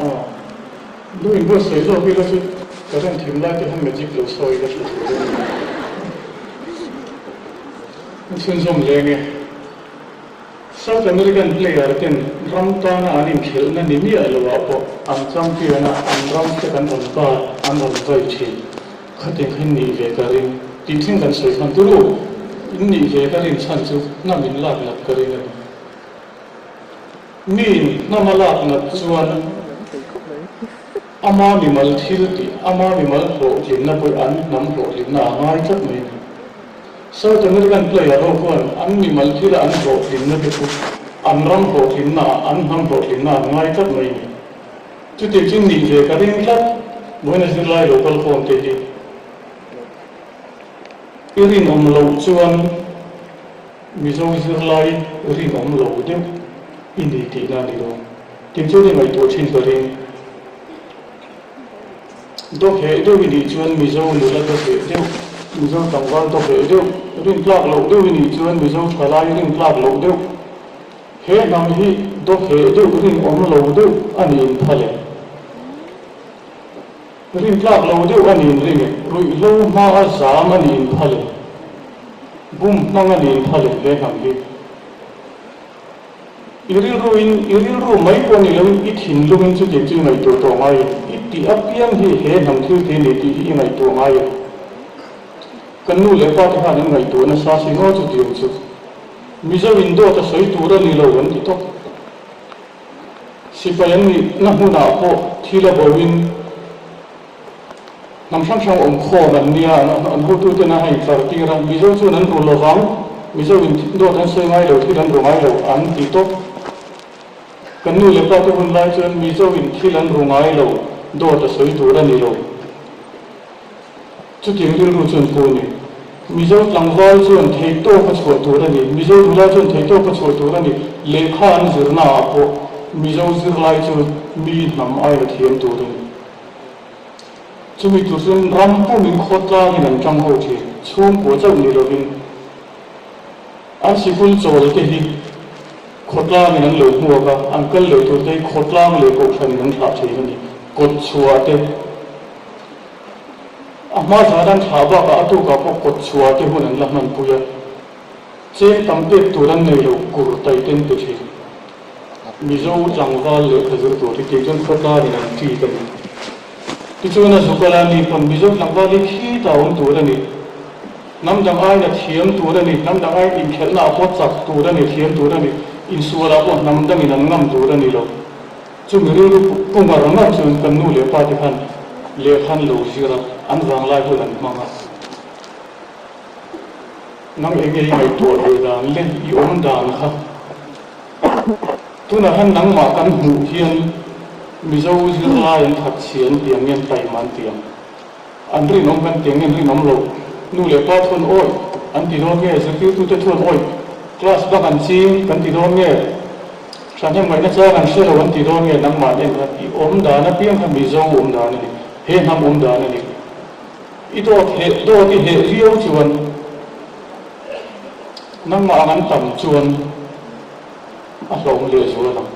Aw, lu inbuatsaih zawk ila chu current thim lai te khan magic lo sawi ila tha tur a ni. Ka chhunzawm leng e. South American player ten ram tana an inkhelhna ni miah lo ah pawh an champion a, an ram te kan rawn bar, an rawn vai thin. Khatiang kha in nih ve ka ring tih thleng kan sawi hman tur u. In nih ve ka rin chhan chu hnam in lak nat ka ring a ni. Miin hnam a lak nat chuan ama mimal thil tih, ama mimal hlawhtlinna pawh an hnam hlawhtlinna a ngai tlat mai a ni. South American player ho khuan an mimal thila an hlawhtlinna te chu an ram hlawhtlinna ah, an hnam hlawhtlinna an ngai tlat mai a ni. Chutiang chu nih ve ka ring tlat, vawiin a zirlai lo kal khawm te hi i rinawm loh chuan Mizo zirlai rinawm lo deuh i ni tihna a ni lo. Tin chuan i ngaihtuah thin ka ring. Dawheh deuh i nih chuan Mizo nula dawheh deuh, Mizo tlangval dawheh deuh, rintlak loh deuh i nih chuan Mizo thalai rintlak loh deuh. He hnam hi dawheh deuh rinawm lo deuh a niin phal e. Rintlak lo deuh a niin ring e. Ruihhlo hma a zam a niin phal e. Bum hmang a niin phal e he hnam hi. I rilruin, i rilru mai pawh ni loin i thinlungin chutiang chu i ngaihtuah tawh ngai em? I tih apiang hi he hnam thil thei nei tih hi i ngaihtuah ngai em? Kan nu leh pa te khan an ngaihtuah nasa si ngaw chutiang chu. Mizo in dawt a sawi tur a ni lo an ti tawp. Sipai an nihna hmunah pawh thil a boin Hnam hrang hrang awm khawm an nia, an hotuten a hei tlar tir a, Mizo chuan an ru lovang, Mizo in dawt an sawi ngai lo, thil an ru ngai lo an ti tawp. Kan nu leh pa te hun lai chuan Mizo in thil an ru ngai lo, dawt a sawi tur a ni lo. Chutiang rilru chuan pu a ni. Mizo tlangval chuan theihtawk a chhuah tur a ni, Mizo nula chuan theihtawk a chhuah tur a ni, lehkha an zirnaah pawh Mizo zirlai chu mi hnam aia thiam tur a ni. Chumi tur chuan ram pumin khawtlangin an tang ho thin, chhungkua chauh ni lovin an sikul chawl te hi khawtlangin an lo hmuak a, an kal leh tur te hi khawtlang leh kohhranin an thlah thin a ni. Kawtchhuah te a hma zan an thlah bakah a tukah pawh kawtchhuah te hun an la hmanpui a, cheng tam pek tur an nei lo kur tai ten pe thin. Mizo tlangval lehkha zir tur hi kei chuan khawtlarin an treat a ni. Tichuan a zuk ala ni pawn Mizo tlangval hi khi ta awm tur a ni. Hnam dang aiin a thiam tur a ni, hnam dang aiin inkhelhna ah pawh chak tur a ni, thiam tur a ni, insual ah pawh hnam dangin an ngam tur a ni lo. Chumi rilru pu ngar ngar chuan kan nu leh pa te khan lehkha an lo zir a, an vanglai hun an hmang a. Nang enge i ngaihtuah ve dan le i awm dan kha? Tunah hian nangmah kan hmuh hian Mizo zirlai an that chhia an tiang nge an taima an tiang? An rinawm kan tiang nge an rinawm lo? Nu leh pa thuan awih an ti dawn nge? Zirtirtute thuan awih class bak an ching kan ti dawn nge? Thahnem ngaihna chang an hre lo an ti dawn nge? Nangmah an en kha i awm dan apiang kha Mizo awm dan a ni, he hnam awm dan a ni. I dawt heh dawt i heh viau chuan nangmah ang an tam chuan a hlauhawm leh zual ang.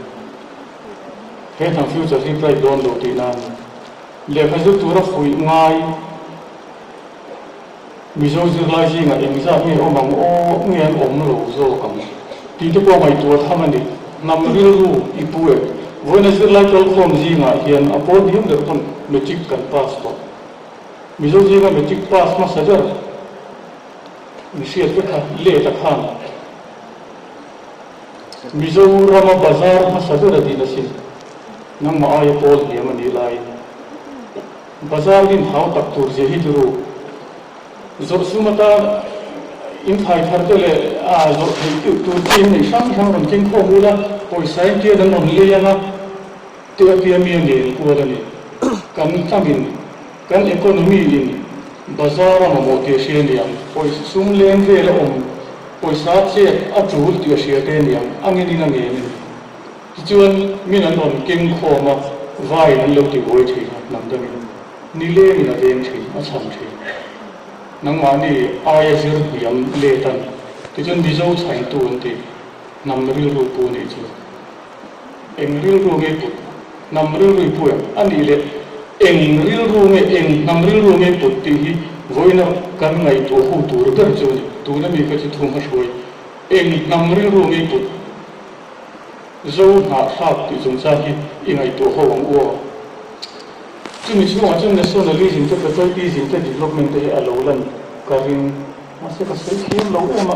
He hnam future hi bright dawn lo tih nan lehkha zir tura fuih ngai Mizo zirlai zingah engzat nge awm ang aw nge an awm lo zawk ang tih te pawh ngaihtuah tham a ni. Hnam rilru i pu em? Vawiina zirlai kalkhawm zingah hian a pawl hniam ber pawn matric kan pass tawh. Mizo zinga matric pass hmasa ber mi hriat vek kha let a khan Mizo rama bazar hmasa ber a din asin. Nangmah aia pawl hniam a nih laiin bazar din hau tak tur zia hi turu zawrh sum atan in thlai thar te leh a zawrh theih teuh tur chi in nei hrang hrang rawn keng khawm ula pawisa in tian an rawn lei anga Te a tia mi a nen kual a ni. Kan hnamin, kan economy in bazar a mamawh tih a hria niang, pawisa sum leng vel a awm, pawisa chet a tul tih a hria te niang, a ngenin a ngen a ni. Tichuan, min an rawn keng khawm a, vaiin an lo ti buai thin a, hnam dangin nilengin a veng thin, a chhan thin. Nangmahni aia zir hniam let an, tichuan Mizo chhantu an ti, hnam rilru pu nih chu. Eng rilru nge put? Hnam rilru i pu em? A nih leh eng rilru nge, eng hnam rilru nge put tih hi vawiina kan ngaihtuah ho tur ber chu a ni. Tuna mi kha chu thu hmahruai. Eng hnam rilru nge put? Zo hnahthlak tih chungchang hi i ngaihtuah ho ang u aw. Chumi chhungah chuan nationalism te, patriotism te, development te hi a lo lan ka ring. Mahse ka sawi thiam lo em a,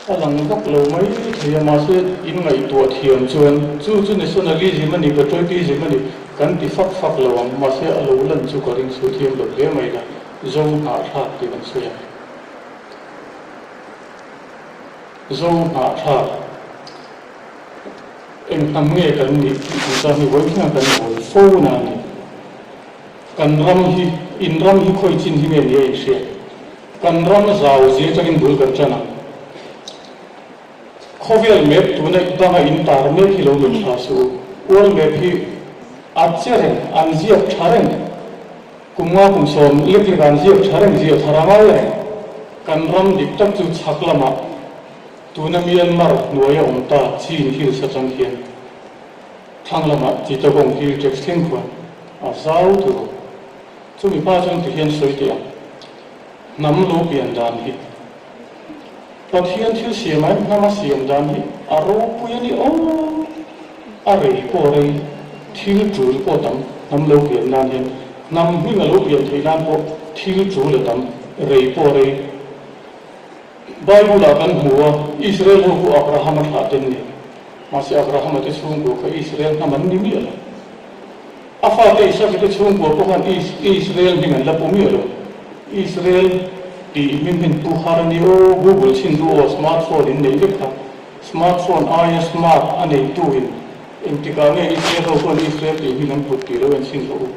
a lang vak lo mai thei a, mahse in ngaihtuah thiam chuan chu chu nationalism a ni, patriotism a ni kan ti fak fak lo ang, mahse a lo lan chu ka ring sawi thiam lo hle mai la, Zo hnahthlak tih kan sawi a. Zo hnahthlak eng hnam nge kan nih tih chungchang hi vawi thleng kan buai fo na a ni. Kan ram hi, in ram hi khawi chin hi nge ni a inhriat? Kan ram zau zia atangin bul kan tan ang. Khawvel map tuna banga in tar mek hi lo mit thla suh u. World map hi a che reng, an ziak tha reng. Kum nga kum sawm lek lek an ziak tha reng, ziah thar a ngai reng. Kan ram dik tak chu chhak lamah tuna Myanmar hnuaia awm ta Chin Hills atang hian thlang lamah Chittagong Hill Tracts thleng khuan a zau tur. Chumi hma chuan tihian sawi teh ang. Hnam lo pian dan hi Pathian thil siamah hian hnam a siam dan hi a ropui a ni aw. A rei pawh rei, thil tul pawh tam hnam lo pian nan hian hnam hming a lo pian theih nan pawh thil tul a tam, rei pawh rei. Bible ah kan hmu a, Israel ho khu Abraham a thlah ten ni. Mahse Abraham a te chhungkua kha Israel hnam an ni miah lo. A fate Isaka te chhungkua pawh khan Israel hming an la pu miah lo. Israel tih hming hian pu har a ni aw, Google chhin duh aw, smart phone in neih vek kha. Smart phone aia smart a neitu in engtikah nge Israel ho khuan Israel tih hming an put tih lo en chhin rawh u.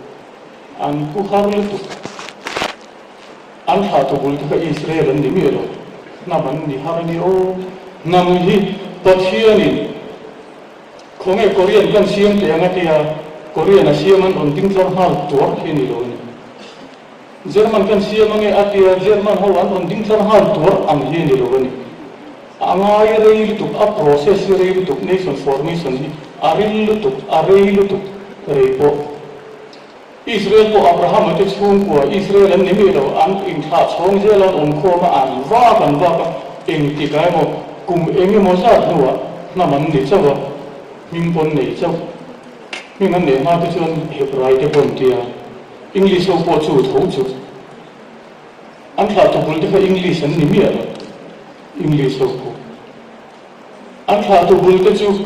An pu har lutuk. An thlahtu bul te kha Israel an ni miah lo. Hnam an ni har a ni aw. Hnam hi Pathianin Khawnge Korean kan siam teh ang a tia, Korean a siam an rawn ding tlar nghal tuar khi a ni lo a ni. German kan siam ange a tia, German ho an rawn ding tlar nghal tuar ang hi a ni lo a ni. A ngai rei lutuk, a process hi rei lutuk, nation formation hi a ril lutuk, a rei lutuk rei pawh. Israel pawh Abraham-a te chhungkua Israel an ni miah lo, an inthlah chhawng zel a, an awm khawm a, an vak an vak a, engtikah emaw kum eng emaw zat hnuah hnam an ni chauh a, hming pawn nei chauh. Hming an neih hma te chuan Hebrai te pawh an ti a, English ho pawh chu tho chu. An thlah tubul te kha English an ni miah lo, English ho pawh. An thlah tubul te chu.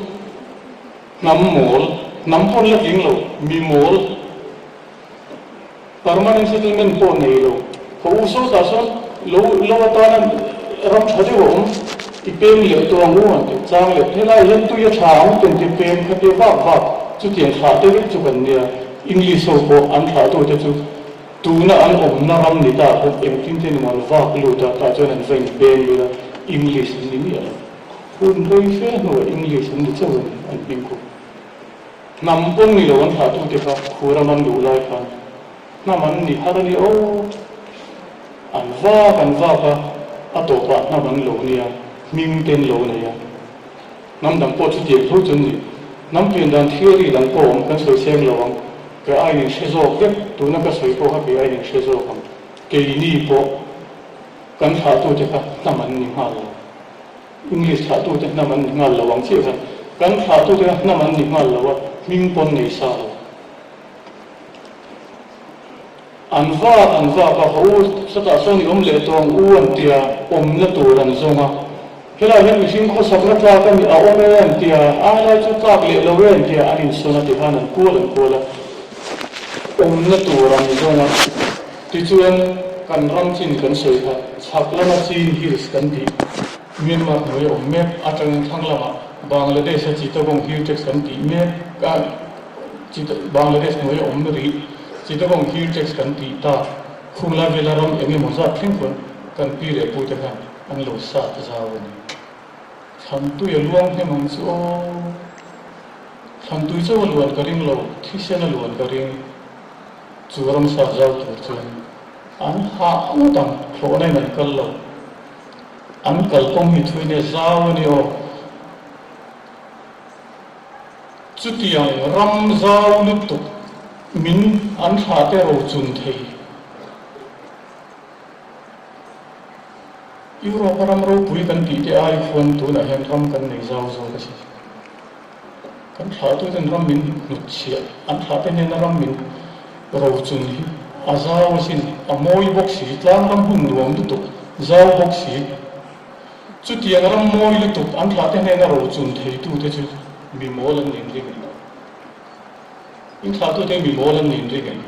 Hnam mawl, hnam pawn la tling lo, mi mawl, permanent settlement pawh nei lo, ka u sawtah sawn lo lo atana ram tha deuh a awm, i pem leh tawh ang u an ti chang leh, helaiah hian tui a tha ang ten ti pem kha tia vak vak, chutiang thlah te vek chu kan nia, English ho pawh an thlahtute chu tuna an awmna ram ni ta khan engtin te ni maw an vak lut a, tah chuan an va inpem lut a, English an ni miah lo. Hun rei fe hnuah English an ni chauh a ni, an hming khup. Hnam pawn ni lo an thlahtute kha khuram an luh lai khan hnam an ni har a ni aw. An vak an vak a, a tawpah hnam an lo nia, hming te an lo nei a. Hnam dang pawh chutiang tho chu an ni. Hnam pian dan theory dang pawh awm kan sawi seng lo ang. Kei aiin in hre zawk vek, tuna ka sawi pawh kha kei aiin in hre zawk ang. Keini pawh kan thlahtute kha hnam an ni nghal lo. English thlahtute hnam an ni nghal lo ang chiah khan kan thlahtute kha hnam an ni nghal lo a, hming pawn nei sa lo. An vak an vak a, haw u satah sawn i awm leh tawh ang u an tia, awmna tur an zawng a. Helaiah hian mihring khawsakna tlak a ni a awm e an tia, a helai chu tlak leh lo e an tia, an insawn a tikhan an kual an kual a, awmna tur an zawng a. Tichuan kan ram chin kan sawi kha chhak lama Chin Hills kan tih Myanmar hnuai a awm mek atangin thlang lamah Bangladesh a Chittagong Hill Tracts kan tih mek a, Bangladesh hnuai a awm rih Chittagong Hill Tracts kan tih tak khung lai vela ram eng emaw zat thleng khuan kan pi leh pu te khan an lo sat zau a ni. Thlantui a luang hnem ang chu aw. Thlantui chauh a luan ka ring lo, thisen a luan ka ring. Chu ramsa zau tur chuan an hah ngawt ang, thlawhna in an kal lo. An kal kawng hi thui nia zau a ni aw. Chutiang ram zau lutuk min an thlahte rochun thei. Europe-a ram ropui kan tih te ai khuan tunah hian ram kan nei zau zawk a si. Kan thlahtuten ram min hnutchhiah, an thlahte hnena ram min rochun hi a zau asin, a mawi bawk si, tlang ram hun nuam lutuk, zau bawk si. Chutiang ram mawi lutuk an thlahte hnena rochun theitute chu mi mawl an nin ring em? In thlahtute mi mawl an nin ring em?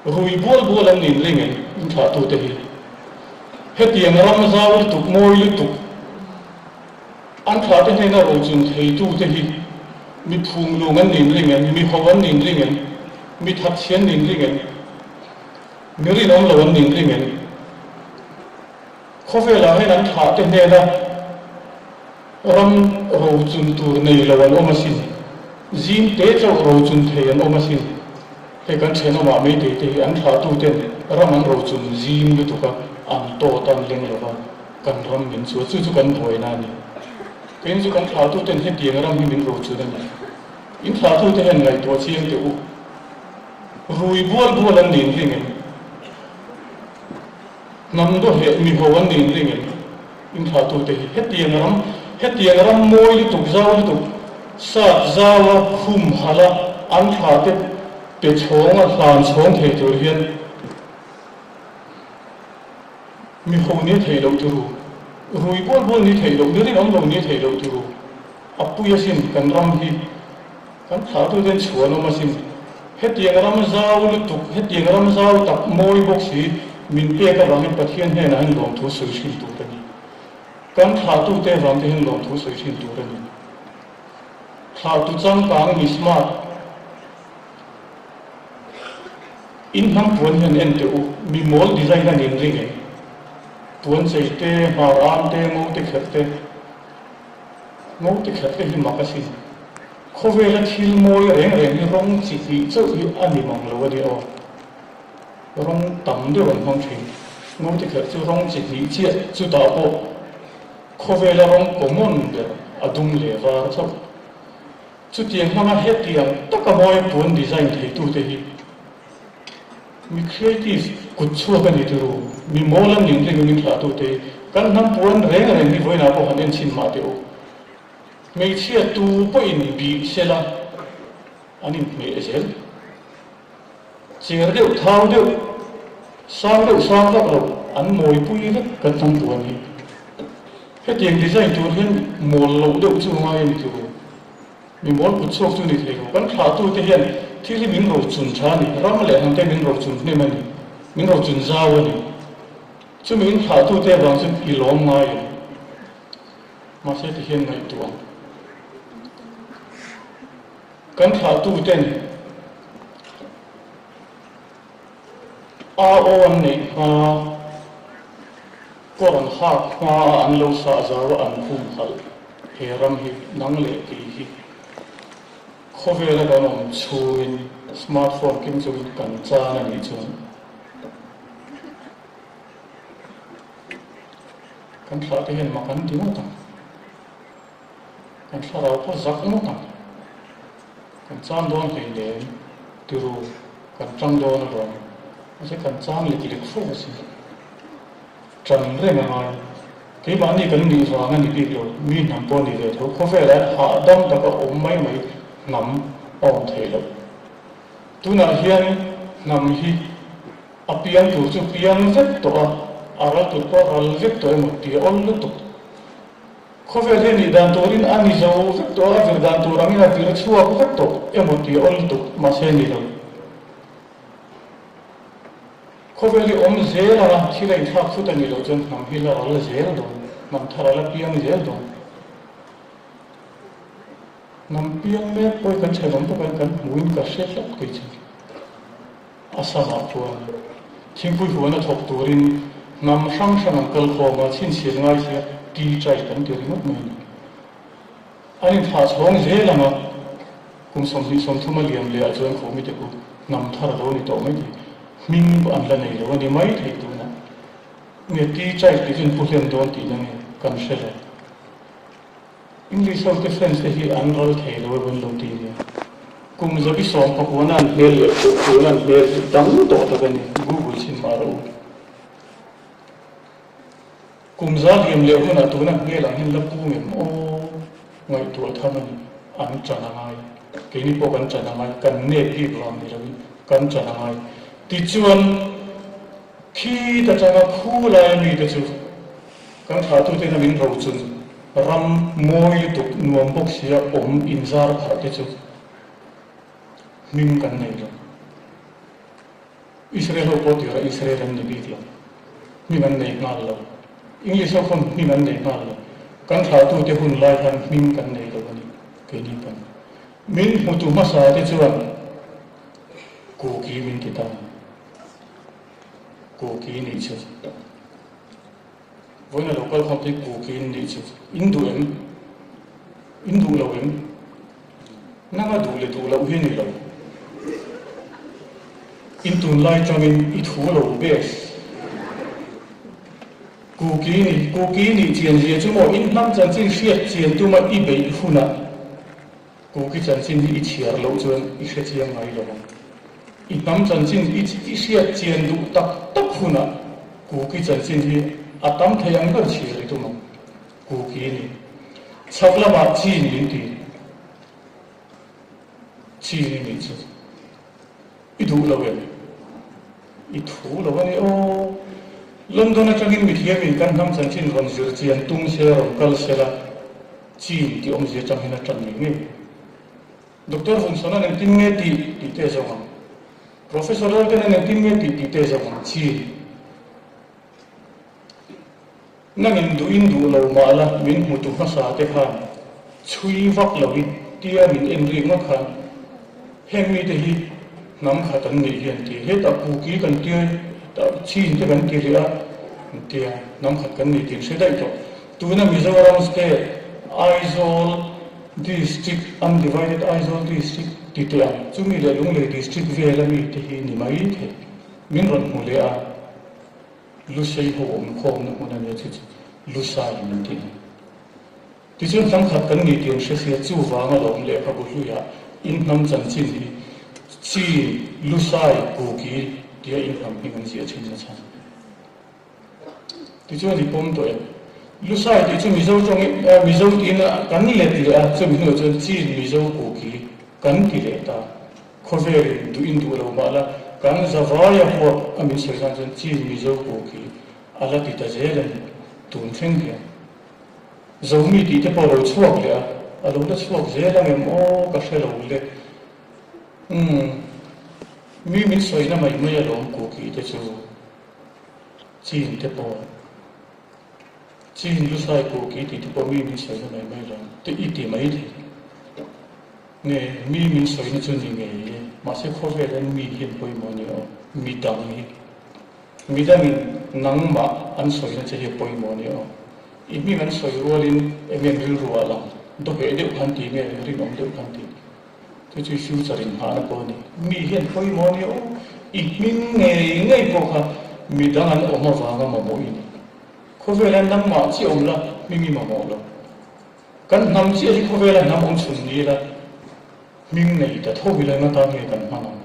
Rui bual bual an nin ring em? In thlahtute hi hetiang ram zau lutuk, mawi lutuk an thlahte hnena rochun theitute hi mi phunglung an nin ring em? Mi ho an nin ring em? Mi thatchhi an nin ring em? Mi rinawm lo an nin ring em? Khawvelah hian an thlahte hnena ram rochun tur nei lo an awm asin. Zim te chauh rochun thei an awm asin. Hei kan thenawmah Meitei te hi an thlahtuten ram an rochun zim lutuk a, an tawt a, an leng lo va, kan ram min chu a, chu chu kan buaina a ni. Keini chu kan thlahtuten hetiang ram hi min rochun a ni. In thlahtute hian ngaihtuah chiang teh u. Rui bual bual an nin ring em? Hnam dawheh miho an nin ring em? Inthlahtute hi hetiang ram, hetiang ram mawi lutuk, zau lutuk, sat zaua humhalh a, an thlahte pe chhawng a hlan chhawng thei tur hian miho ni thei loh turu, rui bual bual ni thei loh, ni rinawm lo ni thei loh turu, a pui asin kan ram hi. Kan thlahtute an chhuan awm asin. Hetiang ram zau lutuk, hetiang ram zau tak mawi bawk si min pek avangin Pathian hnenah hian lawmthu sawi thin tur a ni. Kan thlahtute avang te hian lawmthu sawi thin tur a ni. Thlahtu changkang mi smart in hnam puan hian en teh u, mi mawl design a nin ring em? Puan chei te, hmar am te, ngo te kherh te. Ngo te kherh te hi mak asin. Khawvela thil mawi reng reng hi rawng chi hnih chauh hi a ni mang lo a ni aw. Rawng tam deuh an hmang thin. Ngo te kherh chu rawng chi hnih chiah chutah pawh khawvela rawng common ber a dum leh var chauh. Chutiang hmanga hetiang taka mawi puan design theitute hi Mi creative kut chhuak a ni turu, mi mawl an ning ring min thlahtute hi kan hnam puan reng reng hi vawiinah pawh han en chhin mah teh u. Hmeichhia tu pawhin bih sela an inhmeh zel. Cher deuh, thau deuh, sang deuh sang vak lo an mawipui vek kan hnam puan hi. Hetiang design tur hian mawl loh deuh chu ngai a ni turu. Mi mawl kut chhuak chu ni thei lo. Kan thlahtute hian thil hi min rochun tha a ni, ram leh hnamte min rochun hnem a ni, min rochun zau a ni. Chumi in thlahtute avang chuan i lawm ngai em? Mahse ti hian ngaihtuah ang. Kan thlahtuten AO an neih hma, kawr an hak hmaa an lo sah zau a an humhalh he ram hi nang leh kei hi khawvela kan awm chhungin smartphone keng chungin kan chan a nih chuan kan thlah te hian mak an ti ngawt ang. Kan thlarau pawh zak ngawt ang. Kan chang dawn hleinem tiru kan tang dawn alawm. Mahse kan chang lek lek fo asin. Tan reng a ngai. Keimahni kan nih vang a ni bik lo, mi hnam pawh a ni ve tho. Khawvelah hian hahdam taka awm mai mai hnam a awm thei lo. Tunah hian hnam hi a piang tur chu piang vek tawh a, a ral tur pawh a ral vek tawh emaw ti a awl lutuk. Khawvel hi nih dan turin a ni zo vek tawh a, a vir dan tur angin a vir chhuak vek tawh emaw tih a awl lutuk, mahse ni lo. Khawvel hi awm zel anga thil a inthlak thut a nih loh chuan hnam hi la ral zel dawn, hnam thar a la piang zel dawn. Hnam piang mek pawh hi kan thenawm takah hian kan hmuin ka hre tlat kei chu. A samah chuan thingpui huana thawk turin hnam hrang hrang an kal khawm a, chhinchhiat ngai sia tea chai kan ti ringawt mai a ni. An inthlah chhawng zel ang a, kum 20 30 a liam leh ah chuan khawmite khu hnam thar a lo ni tawh mai thei, hming pawh an la nei lo a ni mai thei tunah. Nge tea chai tih chu an pu hlen dawn tihna nge kan hre lo. English ho te French te hi an ral thei lo emaw an lo ti nia. Kum zabi sawmpakuana an hmel leh tuna an hmel hi dang tawh tak a ni. Google chhin mah rawh u. Kum za liam leh hunah tuna hmel ang hian la pung em aw? Ngaihtuah tham a ni. An ṭan a ngai. Keini pawh kan ṭan a ngai. Kan nep bik vang ni loin kan ṭan a ngai. Tichuan, khi ta ṭanga khu laia mite chu kan thlahtuten a min rochun ram mawi lutuk nuam bawk sia awm inzar pharh te chu hming kan nei lo. Israel ho pawh tirah Israel an ni bik lo. Hming an nei nghal lo. English ho khawn hming an nei nghal lo. Kan thlahtute hun lai khan hming kan nei lo a ni, keini pawn. Min hmutu hmasa te chuan Kuki min ti ta. Kuki nih chu. Vawiin a lo kal khawm te hi Kuki in nih chu. In duh em? In duh lo em? Nanga duh leh duh loh hi a ni lo. In tunlai tangin i thu lo bes. Kuki nih Kuki nih chian zia chu maw in hnam chanchin hriat chian tuma i beih hunah Kuki chanchin hi i chhiar loh chuan i hre chiang ngai lo ang. I hnam chanchin i i hriat chian duh tak tak hunah Kuki chanchin hi a tam thei ang ber chhiar i tum ang. Kuki nih chhak lamah chin min ti. Chin i nih chu i duh lo em? I thu lo a ni aw. London atangin mithiamin kan hnam chanchin rawn zir chian tum se rawn kal se la, chin tih awmzia atang hian a tan ngei ngei. Doctor Vungsawn-a'n engtin nge tih tih te zawng ang. Professor Lalten-a'n engtin nge tih tih te zawng ang. Chin. Nangin duhin duh lo mah la min hmutu hmasa te khan chhui vak lo i tia min en rik ngawt khan heng mite hi hnam khat an nih hian ti hetah Kuki kan tia hetah Chin te kan ti leh a an tia hnam khat kan nih tih an hre daih tawh. Tuna Mizoram state Aizawl district undivided Aizawl district ti teh ang chumi leh Lunglei district vela mite hi ni mai thei min rawn hmu leh a. Lusei ho awm khawmna hmun a nia chu chu Lusai min ti ang. Tichuan hnam khat kan ni tih an hre sia chuvang a lawm lehkhabu hluiah in hnam chanchin hi Chin, Lusai, Kuki tia in hnam hming an ziah thin na chhan. Tichuan i pawm tawh em? Lusai tih chu Mizo tawng Mizo tiin kan let leh a, chumi hnuah chuan Chin, Mizo, Kuki kan ti leh ta. Khawvelin duh in duh lo mah la, kan zavaia huap a min sawi zan chuan Chin Mizo pawh khi a la ti ta zel a ni. Tun thleng hian Zomi tih te pawh a lo chhuak leh a, a lo la chhuak zel ang em aw ka hre lo le. Umm, mi min sawina mai mai alawm Kuki te chu Chin te pawh Chin Lusai Kuki tih te pawh mi min sawina mai mai alawm te i ti mai thei. Nge, mi min sawina chu ni ngei e, mahse khawvel hian mi hian pawimawh a ni aw, mi dang hi. Mi dangin nangmah an sawina che hi a pawimawh a ni aw. I hming an sawi rualin eng em rilru ah lang, dawheh deuh khan ti nge, rinawm deuh khan ti. Chu chu future inghahna pawh a ni. Mi hian pawimawh a ni aw, i hming ngei ngei pawh kha mi dang an awm avanga mamawh i ni. Khawvel hian nangmah chiah awm la, hming i mamawh lo. Kan hnam chiah hi khawvela hnam awm chhun ni ila, hming nei ta tho ila enga tan nge kan hman ang?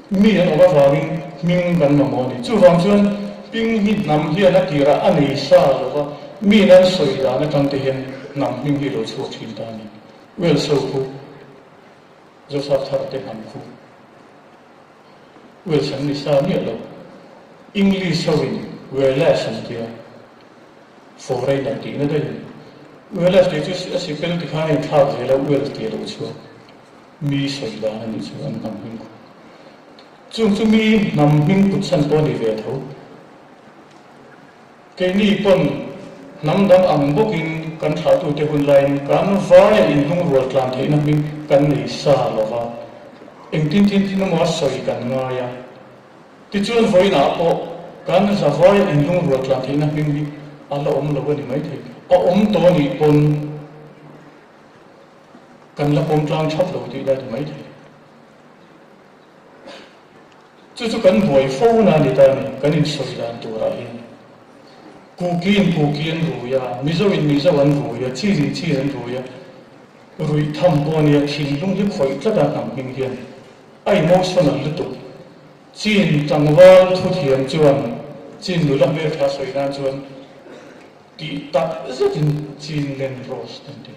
Mi an awm avangin hming kan mamawh a ni. Chuvang chuan hming hi hnam hian a tirah a nei sa lo va, miin an sawi dan atang te hian hnam hming hi a lo chhuak thin ta a ni. Wales ho khu, Joseph Thar te hnam khu. Wales an ni sa miah lo. English ho in Wales an tia. Foreigner tihna daih a ni. Wales tih chu a sipel ti khan a inthlak zel a, Wales tih a lo chhuak. Mi sawi dan a nih chu an hnam hming khup. Chung chu mi hnam hming put chhan pawh a ni ve tho. Keini pawn hnam dang ang bawkin kan thlahtute hun laiin kan vaia inlungrual tlan theihna hming kan nei sa lo va, engtin tin tin emaw a sawi kan ngai a. Tichuan vawiinah pawh kan zavaia inlungrual tlan theihna hming hi a la awm lo a ni maithei. A awm tawh anih pawn kan la pawm tlang thap lo tih la ni maithei. Chu chu kan buai fo na a ni ta a ni, kan insawi dan turah hian. Kuki in Kuki an rui a, Mizo in Mizo an rui a, Chin in Chin an rui a, ruih tham pawh a nia, thinlung hi khawih tlat a hnam hming hian a emotional lutuk. Chin tlangval thuthiam chuan Chin nula hmeltha sawi nan chuan tih tak zetin Chin Len Rose an ti.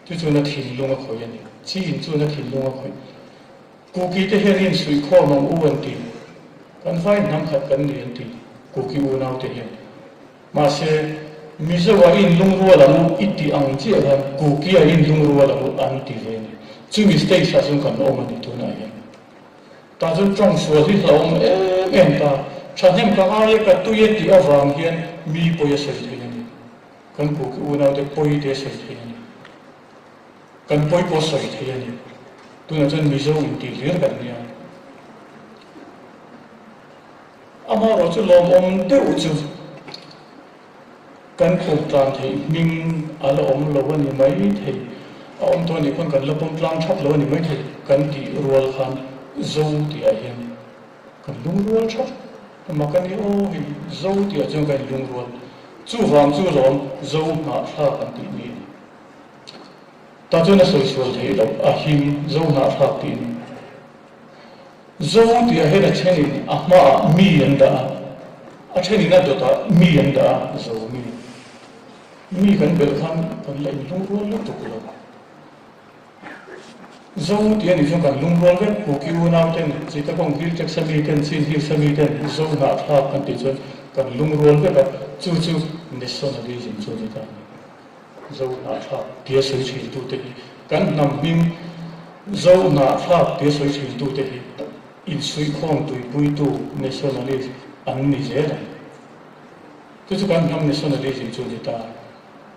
Chu chuan a thinlung a khawih a ni. Chin chuan a thinlung a khawih. Kuki te hian insuihkhawm ang u an ti. Kan vai hnam khat kan ni an ti, Kuki unau te hian. Mahse, Mizo ah inlungrual ang u i tih ang chiah khan Kuki ah inlungrual ang u an ti ve a ni. Chumi stage ah chuan kan awm a ni tunah hian. Tah chuan tawng sual hi hlauhawm em em ta. Thahnem ka ngai e, ka tui e tih avang hian mi pawi a sawi thei a ni. Kan Kuki unau te pawi te a sawi thei a ni. Kan pawi pawh sawi thei a ni. Tunah chuan Mizo intih hlir kan nia. Amaherawh chu lawmawm deuh chu kan pawm tlan theih hming a la awm lo a ni mai thei. A awm tawh a nih khawn kan la pawm tlang thap lo a ni mai thei. Kan tih rual khan Zo tihah hian kan lungrual thap. Mak a ni aw hei Zo tihah chuan kan inlungrual. Chuvang chu lawm Zo hnahthlak an tih ni a ni. Tah chuan a sawi sual theih loh, a him zo hnahthlak tiin. Zo tih ah hian a thenin a hmaah mi an dah a, a thenin a dawtah mi an dah a, zo mi. Mi kan belh khan kan la inlungrual lutuk lo. Zo tih a nih chuan kan lungrual vek, Kuki unau ten, Chittagong Hill Tracts a mi ten, Chin Hills a mi ten zo hnahthlak kan tih chuan kan lungrual vek a, chu chu nationalism chu a ni ta a ni. Zo hnahthlak tia sawi thintute hi kan hnam hming Zo hnahthlak tia sawi thintute hi insuihkhawm tuipuitu nationalist an ni zel ang. Chu chu kan hnam nationalism chu a ni ta.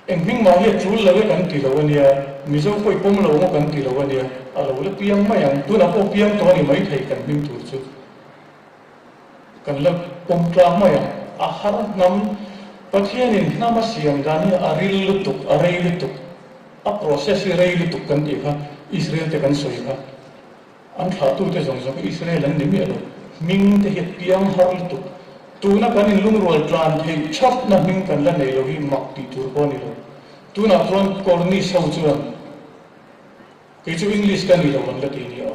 Eng hming mah hi a tul lo e kan ti lo a nia, Mizo pawh i pawm lo maw kan ti lo a nia, a lo la piang mai ang. Tunah pawh piang tawh a ni maithei kan hming tur chu. Kan la pawm tlang mai ang. A har hnam, Pathianin hnam a siam dan hi a ril lutuk, a rei lutuk, a process hi rei lutuk kan tih kha Israel te kan sawi kha. An thlahtute zawng zawng hi Israel an ni miah lo. Hming te hi a piang har lutuk. Tuna kan inlungrual tlan theih thapna hming kan la nei lo hi mak tih tur pawh a ni lo. Tunah chuan Cornish ho chuan Kei chu English ka ni lo an la ti nia.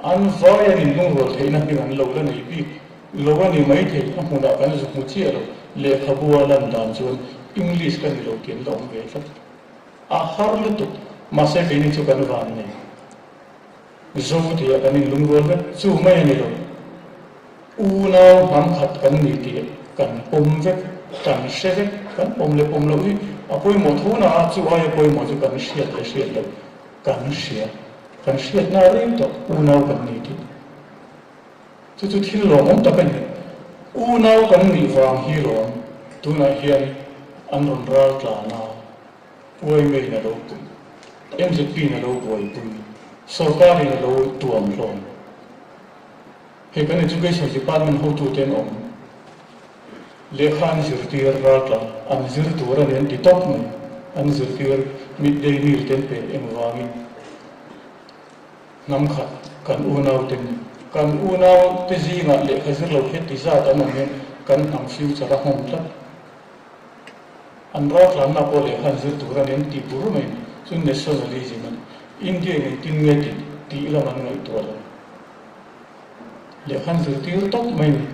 An vai an inlungrual theihna hming an lo la nei bik lo a ni maithei, a hmunah kan zu hmu chiah lo. Lehkhabu a lan dan chuan English ka ni lo tih an la awm ve tlat. A har lutuk, mahse keini chu kan van nei. Zo tihah kan inlungrual vek, chu mai a ni lo. Unau hnam khat kan ni tih kan pawm vek, kan hre vek, kan pawm leh pawm loh hi a pawimawh tho na a, chu aia pawimawh chu kan hriat leh hriat loh kan hria, kan hriatna a reng tawh unau kan ni tih. Chu chu thil lawmawm tak a ni. Unau kan nih vang hi lawm tunah hian an rawn ral tlan a. Uaimeiin a lo puih, MZP-in a lo buaipui, sorkarin a lo tuam hlawm. Hei kan Education Department hotute an awm. Lehkha an zirtir raltla an zir tur a ni an ti tawp mai. An zirtir midday meal te an pe engvangin hnam khat kan unaute ni. Kan unaute zingah lehkha zir lo heti zat an awm hian kan hnam future a nghawm tlat. An raltlanna pawh lehkha an zir tur a ni an tih bur mai ni. Chu nationalism a ni. India in engtin nge tih tih lam an ngaihtuah lo. Lehkha an zirtir tawp mai ni.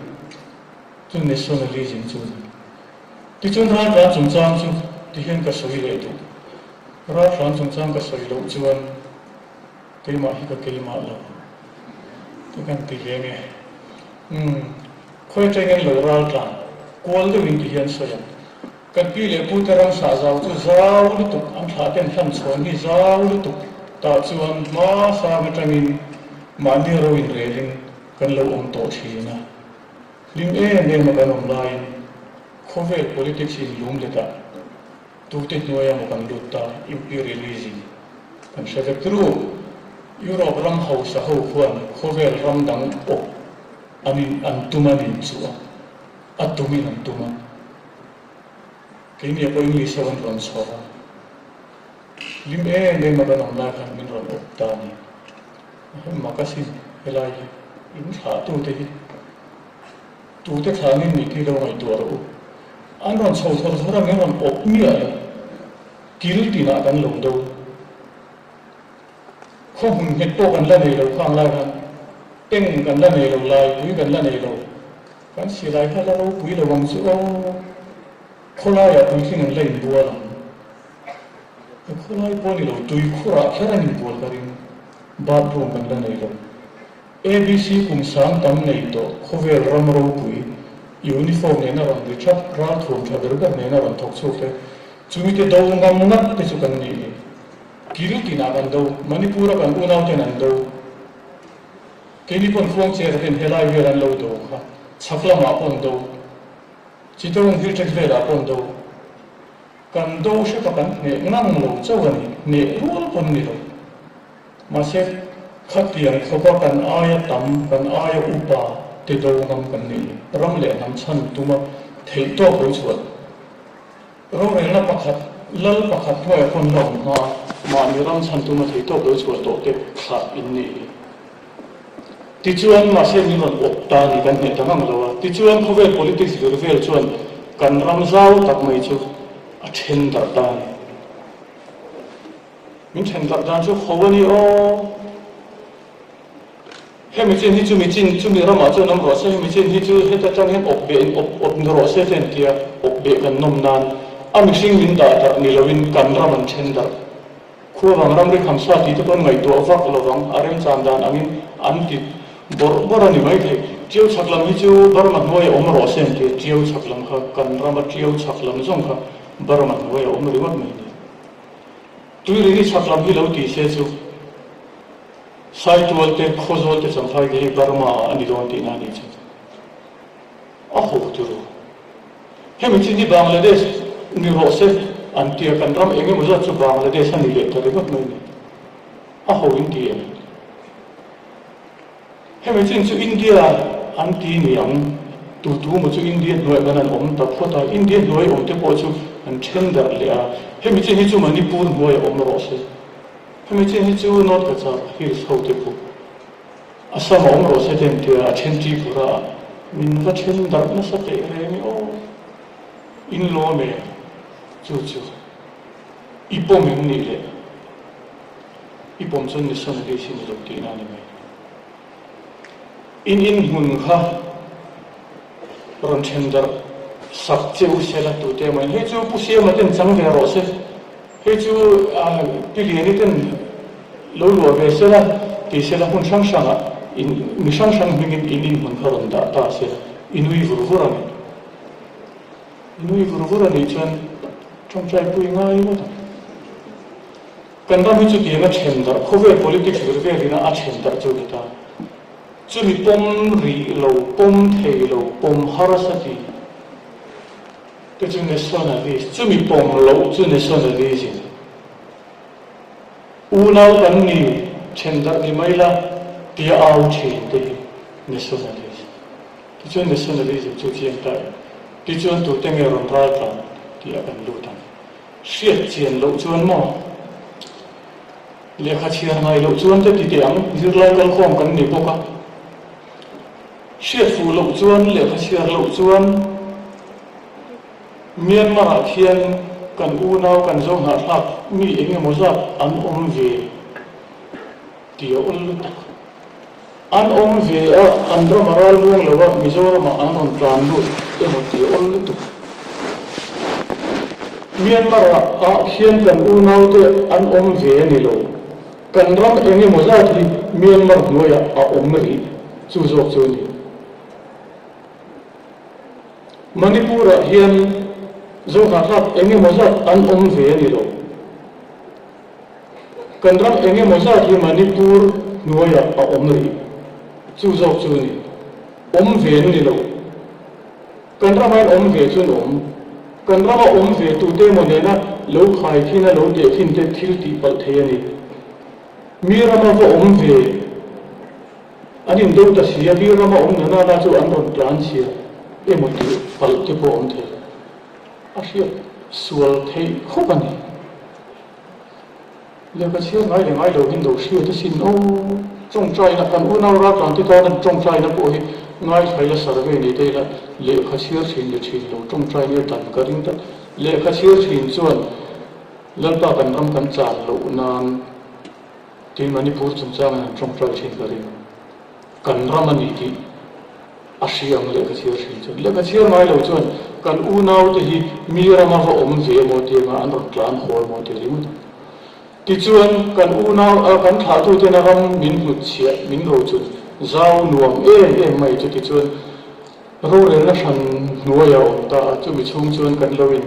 Chu nationalism chu a ni. Tichuan raltlan chungchang chu tihian ka sawi leh duh. Raltlan chungchang ka sawi loh chuan keimah hi ka keimah lo. Ti kan ti ve nge. Umm, khawi atangin lo ral tlan kual deuhin ti hian sawi ang. Kan pi leh pute ramsa zau chu zau lutuk, an thlah ten hlan chhawn hi zau lutuk tah chuan hma sang atangin mahni ro inrelin kan lo awm tawh thin a. Hlim em em a kan awm laiin khawvel politics inlum letah Tute hnuaia maw kan lut ta, imperialism kan hre vek ru. Europe ram hausa ho khuan khawvel ram dang awp an in an tum an in chuh a, a tumin an tum a. Keini pawh English ho an rawn chhawr a, hlim em em a kan awm lai khan min rawn awp ta a ni. Mak asin helai hi in thlahtute hi. Tute thlangin mi tih lo ngaihtuah rawh u. An rawn chho thawr thawr a, min rawn awp miah lo. Kil tinah kan lo do. Khaw hmun nghet pawh kan la nei lo khang lai khan. Eng kan la nei lo, laipui kan la nei lo. Kan silai kha la ropui lo ang chu aw. Khawlaiah puitling an la inbual ang. He khawlai pawh ni lo, tuikhurah kher an inbual ka ring. Bathroom kan la nei lo. ABC kum sang tam nei tawh khawvel ram ropui, uniform nena rawn ri thap, ralthuam tha ber ber nena rawn thawk chhuak te, chumite do ngam ngat te chu kan nih hi. Kil tinah kan do, Manipur a kan unau ten an do. Keini pawn Khuangchera ten helai vel an lo do kha, chhak lamah pawh an do. Chittagong Hill Tract velah pawh an do. Kan do hrepa kan hneh ngang lo chauh a ni, hneh rual pawn ni lo. Mahse, khatiang khawpa kan aia tam, kan aia upa te do ngam kan nih hi ram leh hnam chhan tuma theih tawk lo chhuah. Rorelna pakhat, lal pakhat hnuaia pawn la awm hma a, mahni ram chhan tuma theih tawk lo chhuah tawh te thlah in nih hi. Tichuan, mahse min rawn awp ta ni kan hneh ta ngang lo a. Tichuan, khawvel politics vir vel chuan kan ram zau tak mai chu a then darh ta a ni. Min then darh dan chu ho a ni aw. Hemi chin hi chumi chin chumi ramah chuan awm rawh se, hemi chin hi chu heta tang hian awp beh in awp awp ni rawh se te an tia, awp beh kan nawm nan a mihring min dah darh ni loin kan ram an then darh. Khuavang ramri khamsa tih te pawn ngaihtuah vak lovang a remchan dan angin an ti bawrh bawrh a ni maithei. Tiau chhak lam hi chu Burma hnuai a awm rawh se an tia, tiau chhak lam kha kan rama tiau chhak lam zawng kha Burma hnuai a awm ringawt mai a ni. Tuirini chhak lam hi lo ti se chu Saitual te, Khawzawl te Champhai te hi Burma ah a ni dawn tihna a nih chu. A ho turu. Hemi chin hi Bangladesh ni rawh se an tia kan ram eng emaw zat chu Bangladesh a ni leh ta ringawt mai a ni. A ho in ti em? Hemi chin chu India an ti ni ang, tu tu maw chu India hnuaiah khan an awm ta phawt a, India hnuai awm te pawh chu an then darh leh a, hemi chin hi chu Manipur hnuaiah awm rawh se, hemi chin hi chu North Cachar Hills ho te pawh Assam ah awm rawh se te an ti a, a then Tripura ah min va then darh nasa teh reng i aw, in lawm e chu chu i pawm em nih leh. I pawm chuan missionary sin i lo tihna a ni mai. In inhmun kha rawn then darh sak che u sela tute emaw in hei chu Pu Siama ten chang ve rawh se, hei chu Pi Liani ten lo luah ve sela ti sela hmun hrang hrangah in mi hrang hrang hmingin in inhmun kha rawn dah ta se i nui vur vur a ni. I nui vur vur a nih chuan tawngtai pui ngai ngawt ang. Kan ram hi chutiang a then darh, khawvel politics vir velin a then darh chu a ni ta. Chumi pawm rih lo, pawm thei lo, pawm harsa ti te chu nationalist, chumi pawm loh chu nationalism. Unau kan ni, then darh ni mai la tia au thin te hi nationalist. Tichuan nationalism chu chiang ta em? Tichuan tute nge rawn ral tlan tih a kan lut ang. Hriat chian loh chuan maw? Lehkha chhiar ngai loh chuan te ti teh ang, zirlai kalkhawm kan ni bawk a. Hriat fuh loh chuan, lehkha chhiar loh chuan Myanmar ah khian kan unau, kan zohnahthlak mi eng emaw zat an awm ve tih a awl lutuk. An awm ve a, an ram a ral muang lo a, Mizoramah an rawn tlan lut emaw tih a awl lutuk. Myanmar ah hian kan unaute an awm ve a ni lo. Kan ram eng emaw zat hi Myanmar hnuaiah a awm rih, chu zawk chu a ni. Manipur ah hian Zohnahthlak eng emaw zat an awm ve a ni lo. Kan ram eng emaw zat hi Manipur hnuaiah a awm rih. Chu zawk chu a ni. Awm ve an ni lo. Kan rama in awm ve chu an awm. Kan rama awm ve tute emaw nena lo khai thin a lo teh thin te thil tih palh thei a ni. Mi rama va awm ve an indo ta si a, mi rama awm na nana chu an rawn tlan chhia emaw tih palh te pawh awm thei. A hriat sual theih khawp a ni. Lehkha chhiar ngai leh ngai lo hian lo hriat asin aw. Tawngtaina, kan unau raltlan te tan an tawngtaina pawh hi Ngaithla ila survey nei ta ila lehkha chhiar thin leh thin lo tawngtai nia dan ka ring tlat. Lehkha chhiar thin chuan Lalpa kan ram kan chan loh nan tin Manipur chungchangin an tawngtai thin ka ring. Kan ram a ni tih a hria ang lehkha chhiar thin chuan. Lehkha chhiar ngai lo chuan kan unaute hi mi rama va awm ve emaw ti anga an rawn tlan haw emaw ti ringawt ang. Tichuan kan unau a kan thlahtuten a ram min hnutchhiah min rochun zau nuam em em mai chu tichuan rorelna hran hnuaia awm ta a, chumi chhung chuan kan lo in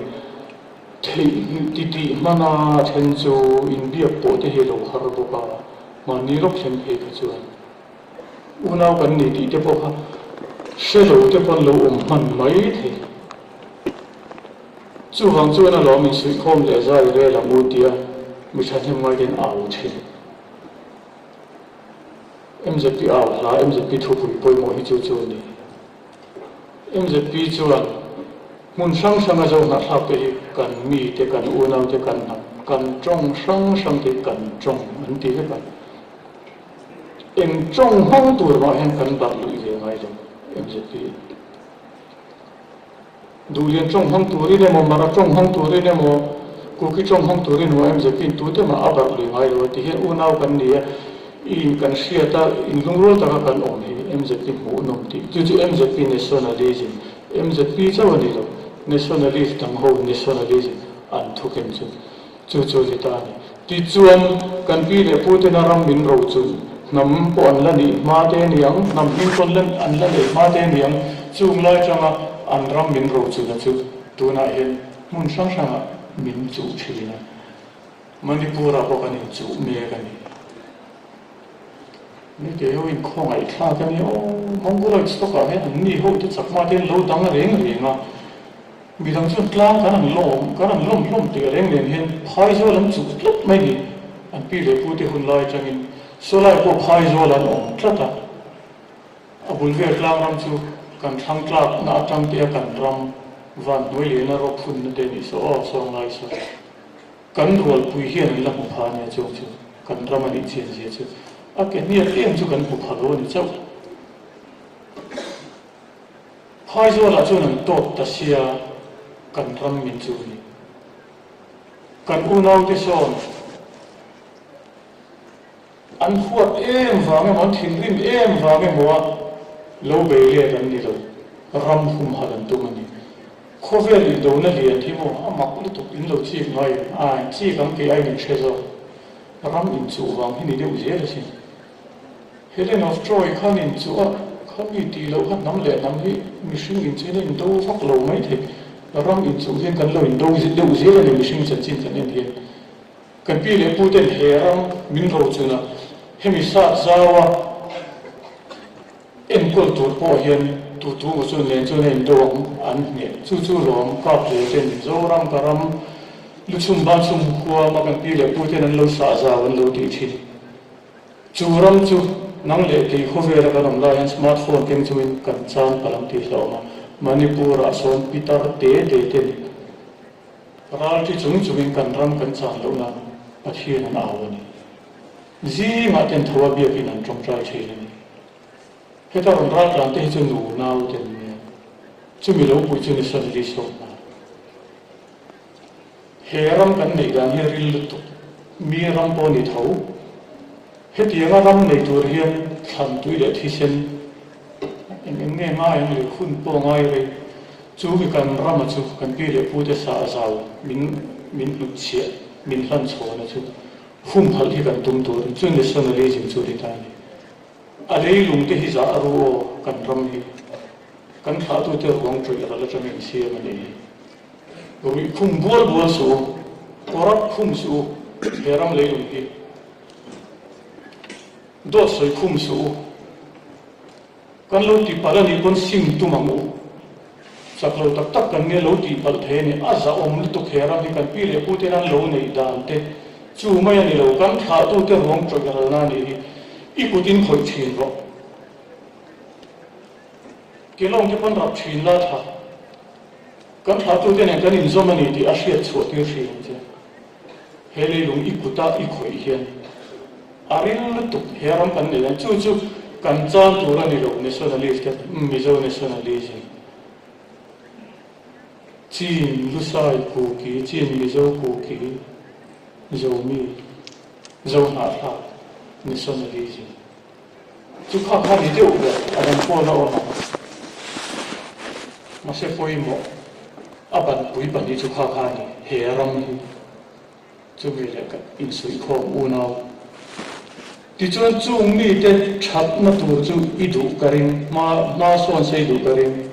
theih titih hman a, then chu inbiak pawh te hi a lo har bawk a, mahni lawk thlen phei kha chuan. Unau kan ni tih te pawh kha hre lo te pawn lo awm hman mai thei. Chuvang chuan a lawm insuihkhawm leh zai rel ang u tia mi thahnem ngaiten au thin. Mzp au hla, mzp thupui pawimawh hi chu chu a ni. Mzp chuan hmun hrang hranga zo hnahthlak te hi kan mi te, kan unau te, kan hnam, kan tawng hrang hrang te hi kan tawng an ti vek a. Eng tawng hmang tur mah hian kan barh luih ve ngai lo, mzp. Duhlian tawng hmang turin emaw, Mara tawng hmang turin emaw, Kuki tawng hmang turin emaw mzp-in tute mah a barh lui ngai lo a ti hian unau kan ni a, i in kan hriat a, in lungrual taka kan awm hi mzp hmuhnawm tih. Chu chu mzp nationalism, mzp chauh a ni lo, nationalist dang ho nationalism an thuken chu. Chu chu ni ta a ni. Tichuan, kan pi leh pu tena ram min ro chu hnam pawh an la nih hma te a ni ang, hnam hming pawn la an la neih hma te a ni ang, chung lai atanga an ram min ro chuna chu tunah hian hmun hrang hrangah min chuh thin a, Manipur-ah pawh kan inchuh mek a ni. Mite ho in khawngaih thlak a nia aw, Mongoloid stock ah hian an ni ho te chakma te an lo dang reng reng a, midang chuan tlang kan an lawm kan an lawm hlawm teh reng nen hian phaizawl an chuh tlat mai ni, an pi leh pu te hun lai atangin sawlai pawh phaizawl an awm tlat a, a bul vel tlang ram chu kan thlang tlak na atang te a kan ram van hnuai lehna rawp hunna te nih saw aw sawnglai saw. Kan rualpui hian an la hmu pha ania chuang chu kan ram a nih chian zia chu a ke hniak em chu kan hmu pha lo a ni chauh. Phaizualah chuan an tawp ta sia kan ram min chu ni. Kan unaute sawn. An huat em vang emaw, an thinrim em vang emaw a lo bei let an ni lo, ram humhalh an tum a ni. Khawvel indona lian hi maw a mak lutuk in lo chik ngai em? Ai, chik ang kei aiin in hre zawk. Ram inchuh vang hi ni deuh zel asin. Helen of Troy khan inchuh a, kha mi tih loh kha hnam leh hnam hi mihring inchuhin a indo vak lo mai thei. Ram inchuh hian kan lo indo deuh zel a ni mihring chanchin kan en hian. Kan pi leh pu ten he ram min rochun a, hemi sat zaua enkawl tur pawh hian tu tu maw chuan nen chuan a indo ang an hneh. Chu chu lawm kap hle ten Zoram ka ram luchhum banchhum huama kan pi leh pu ten an lo sah zau an lo tih thin. Chu ram chu nang leh kei khawvela kan awm lai hian smart phone keng chungin kan chan palh ang tih hlauhawm a, Manipur ah sawn pitar te te ten Ralṭi chung chungin kan ram kan chan loh nan Pathian an au a ni. Zingah ten tho a biakin an ṭawngṭai ṭhin a ni. Heta rawn raltlan te hi chu nu nau te an nia. Chumi lo pui chu ni Sunday sawm hna. He ram kan neih dan hi ril lutuk. Mi ram pawh ni tho. Hetianga ram nei tur hian thlan tui leh thisen eng eng nge ngai ang leh hun pawh ngai rei. Chu mi kan rama chu kan pi leh pute sa a zau min min hnutchhiah min hlan chhawna chu humhalh hi kan tum tur chu nationalism chu ni ta a ni. A leilung te hi zah a ru aw kan ram hi kan thlahtute ruang ṭawih ral aṭangin siam a ni hi. Ruih khum bual bual suh u, corrupt khum suh u he ram leilung hi. Dawt sawi khum suh u. Kan lo tih palh a nih pawn sim tum ang u. Chak lo tak tak kan nia lo tih palh thei a ni. A zahawm lutuk he ram hi kan pi leh pu ten an lo neih dan te chu mai a ni lo. Kan thlahtu te ruang tawih ralna a nih hi. I kut in khawih thin rawh. Kelawng te pawn rap thin la tha. Kan thlahtu te nen kan inzawm a ni tih a hriat chhuah tir thin ang che. He leilung i kuta i khawih hian a ril lutuk he ram kan nei ang. Chu chu. Kan chan tur a ni lo nationalist te, Mizo nationalism. Chin Lusai Kuki, Chin Mizo Kuki, Zomi, Zohnahthlak nationalism. Chu kha kha ni deuh ber a dang pawh la awm ang. Mahse pawimawh a banpui pahnih chu kha kha a ni, he ram hi. Chumi leh ka insuihkhawm unau. Tichuan chung mite thatna tur chu i duh ka ring, hma hma sawn se i duh ka ring,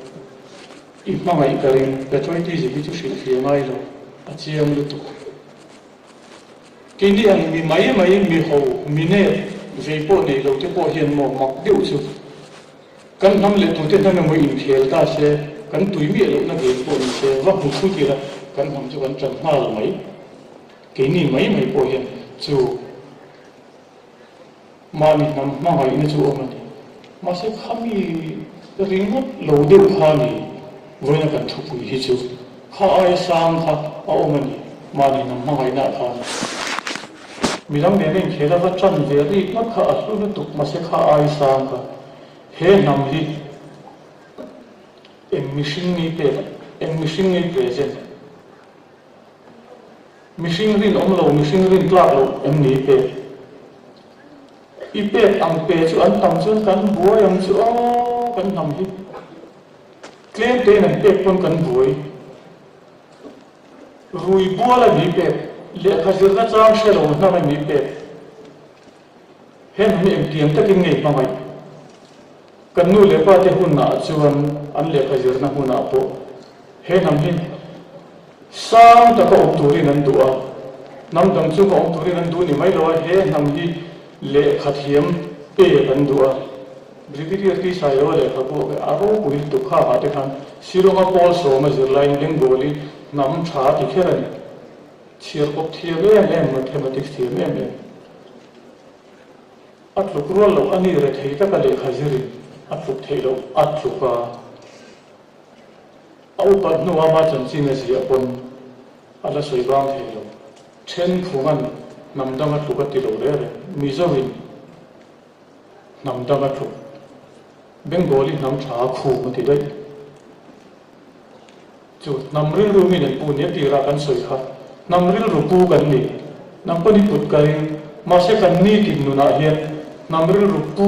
i hmangaih ka ring, patriotism hi chu hrilhfiah ngai lo, a chiang lutuk. Keini ang mi mai mai, mi ho, mi nep, vei pawh nei lo te pawh hian maw mak deuh chu kan hnam leh tute hnam emaw inkhel ta se, kan tui miah lohna game pawh ni se, va hmu thut ila kan hnam chu kan tan nghal mai. Keini mai mai pawh hian chu mahni hnam hmangaihna chu awm a ni. Mahse khami ringawt lo deuh kha ni vawiina kan thupui hi chu kha aia sang kha a awm a ni mahni hnam hmangaihna ah khan. Midang nena inkhel a va tan ve rik ngawt kha a hlu lutuk mahse kha aia sang kha he hnam hi eng mihring nge pek eng mihring nge present Mihring rinawm lo, mihring rin tlak loh em ni pek? I pek ang pe chu an tam chuan kan buai ang chu aw, kan hnam hi tlem tein an pek pawn kan buai. Rui bual a mi pek, lehkha zirna chang hre lo hnam a mi pek. He hnam hi engtiang takin nge hmangaih? Kan nu leh pa te hunah chuan an lehkha zirna hmunah pawh he hnam hi sang taka awm turin an duh a, hnam dang chunga awm turin an duh ni mai lo a, he hnam hi lehkha thiam pek an duh a. Brigadier T. Sailoa lehkhabu a ropui lutuk khakah te khan Shillonga pawl sawma zirlaiin Bengali hnam tha a ti kher a ni. Chhiar kawp thiam em em, mathematics thiam em em. A tluk rual loh a ni rethei taka lehkha zirin a tluk theih loh a tluk a. A upat hnu ama chanchin a ziah pawn a la sawi vang thei lo. Then phunga'n hnam dang a tluk a ti lo reng reng. Mizoin hnam dang a tluk. Bengali hnam tha a khum a ti daih. Chu hnam rilru min an pu nia tirah kan sawi kha hnam rilru pu kan ni. Nang pawn i put ka ring. Mahse kan nitin nunah hian hnam rilru pu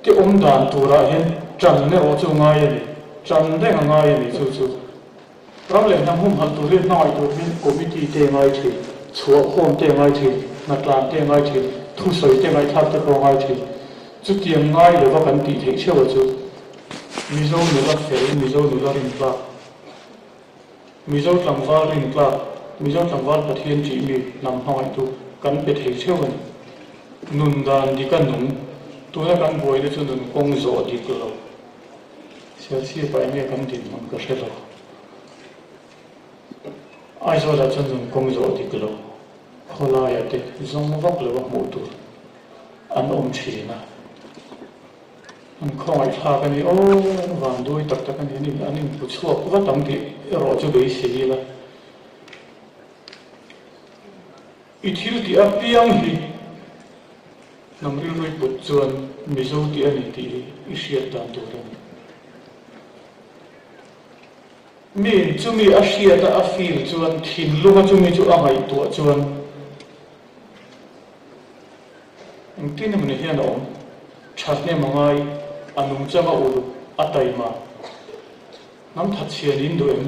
te awm dan turah hian ṭan erawh chu ngai a ni. Ṭan reng a ngai a ni chu chu. Ram leh hnam humhalh tur hian hmangaih tur hian committee te a ngai thin, chhuahkhawm te a ngai thin, hnatlan te a ngai thin, thusawi te ngaihthlak te pawh a ngai thin. Chutiang ngai lova kan tih theih theuh a chu. Mizo nula fel, Mizo nula rintlak, Mizo tlangval rintlak, Mizo tlangval Pathian tih mi hnam hmangaihtu kan pe thei theuh a ni. Nun dan dik a nung, tuna kan buaina chu nun kawng zawh dik lo. Sialchhipah enge kan dinhmun ka hre lo. Aizawlah chuan nun kawng zawh dik lo, khawlaiah te zawng vak lo a hmuh tur an awm thin a. An khawngaihthlak a ni aw, an vanduai tak tak a ni, an in an inpu chhuak vat ang tih erawh chu beisei ila. I thil tih apiang hi hnam rilrui put chuan Mizo tih a ni tih hi i hriat dan tur a ni. Miin chumi a hriat a a feel chuan thinlunga chumi chu a ngaihtuah chuan Engtin emawni hian a awm? Thahnem a ngai, a nungchang a uluk, a taima. Hnam thatchhia nin duh em?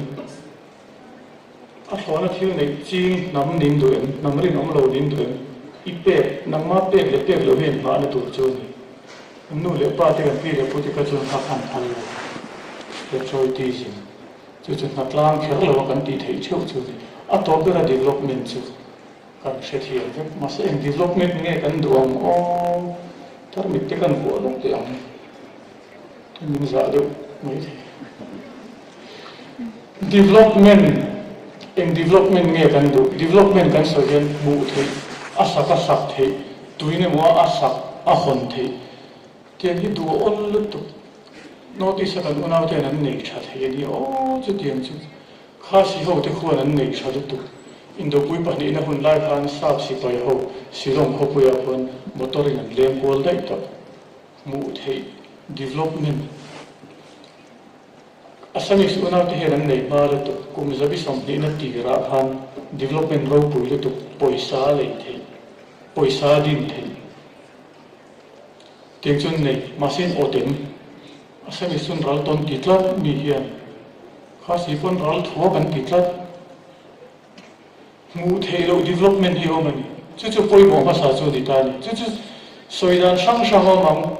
A thlawna thil neih ching hnam nin duh em? Hnam rinawm lo nin duh em? I pek, nangma pek leh pek lo hian nghahna tur chu a ni. Kan nu leh pa te, kan pi leh pu te kha chuan kha khan phal lo. Patriotism chu chu hnatlang kher lo a kan tih theih theuh chu a ni. A tawp bera development chu. Kan hrethiam vek, mahse eng development nge kan duh ang aw, tarmit te kan vuah lawk teh ang, min zah deuh mai thei. Development, eng development nge kan duh, development kan sawi hian hmuh theih, a sak a sak theih, tuin emaw a sak a hawn theih, tiang hi duh awl lutuk, notice a kan unauten an nei tha thei a nia aw chutiang chu. Khasi ho te khuan an neih tha lutuk. Indopui pahnihna hun lai khan Sap sipai ho Shillong khawpuiah khuan motor in an leng kual daih tak. Hmuh theih development Assamese unaute hian an nei hma lutuk, kum zabi sawmhnihna tirah khan development ropui lutuk pawisa lei theih, pawisa din theih tiang chu an nei. Mahse in awtem Assamese chuan ral tawn ti tlat mi hian Khasi pawn ral thua kan ti tlat. Hmuh theih loh development hi a awm a ni. Chu chu pawimawh hmasa chu a ni ta a ni. Chu chu sawi dan hrang hrang a awm ang.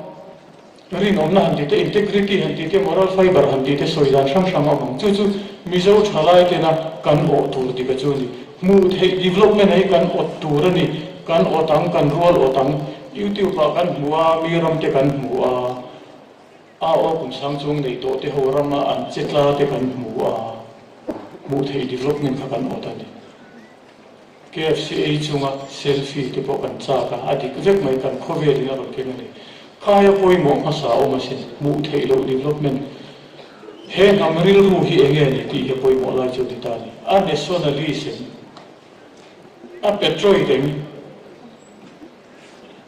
Rinawmna han tih te, integrity han tih te, moral fibre han tih te sawi dan hrang hrang a awm ang. Chu chu Mizo thalai tena kan awh tur dik a chu a ni. Hmuh theih development hi kan awt tur a ni. Kan awt ang, kan rual awt ang. YouTube ah kan hmu a, mi ram te kan hmu a. AO kum sang chung nei tawh te ho rama an che tla te kan hmu a, hmuh theih development kha kan awt a ni. KFC ei chunga selfie te pawh kan chak a, a dik vek mai kan khawvel in a rawn keng a ni. Khaia pawimawh hmasa a awm asin, hmuh theih loh development he hnam rilru hi enge a ni tih hi a pawimawh lai chu a ni ta a ni. A nationalism, a patriotism,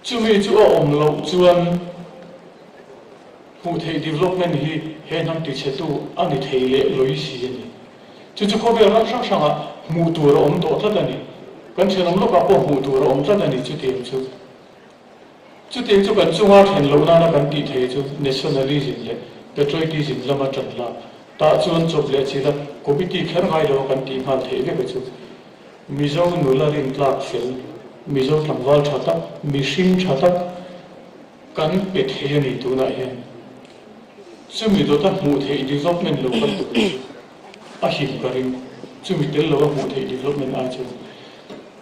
Chumi chu a awm loh chuan hmuh theih development hi he hnam tichhetu a ni thei leh lawih si a ni. Chu chu khawvel ram hrang hrangah hmuh tur a awm tawh tlat a ni. Kan thenawm lawkah pawh hmuh tur a awm tlat a ni chutiang chu. Chutiang chu kan chunga thlen loh nana kan tih thei chu nationalism leh patriotism lama tan lak tah chuan chawp leh chila committee kher ngai lo a kan tih nghal theih vek a chu. Mizo nula rintlak fel, Mizo tlangval tha tak, mihring tha tak kan pe thei a ni tunah hian. Chumi dawta hmuh theih development lo kan tum chu a him ka ring. Chumi tel lo a hmuh theih development ai chuan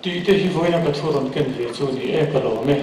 tih te hi vawiina ka thu rawn ken ve chu ni e ka lawm e.